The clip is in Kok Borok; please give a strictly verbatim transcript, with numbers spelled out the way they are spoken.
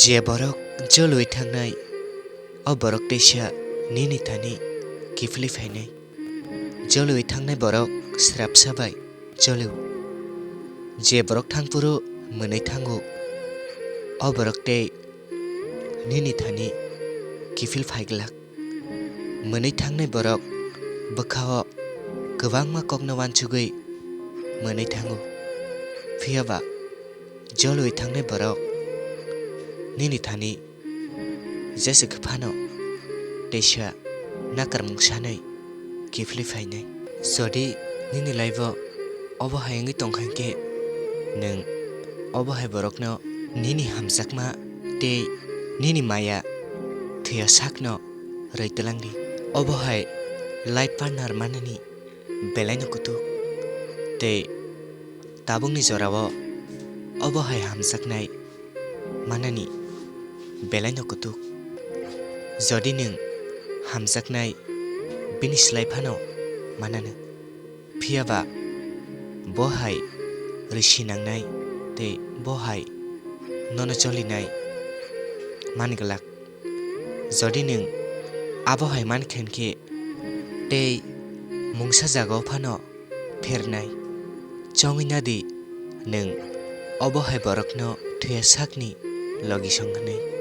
Je borok jolwi thangnai, o borok teisa nini thani kiphilwi phainai. Jolwi thangnai borok srapsa bai jolio. Je borok thangphuru mwnwi thango, o borok tei nini thani kiphil phai glak. Mwnwi thangnai borok bwkha-o kwbangma kokno uansugwi mwnwi thango, phiya ba jolwi thangnai borok nini thani jesa khe phano teisa nakarmung sanwi kiphilwi phainai. Jodi nini life-o obo hai wngwi tongkha hinkhe, nwng obo hai borokno nini hamjakma tei nini maya thwiya sakno rwi twlangdi. Obo hai life partner manani belaino kutuk, tei tabukni jorao obo hai hamjaknai manani belaino kutuk. Jodi nwng hamjaknai bini slai phano mananw, phiya ba bo hai risi nangnai tei bo hai nono cholinai man glak. Jodi nwng abo hai man kha hinkhe tei mungsa jagao phano phirnai. Chongwi nadi, nwng obo hai borokno thwiya sakni logi song hwnwi.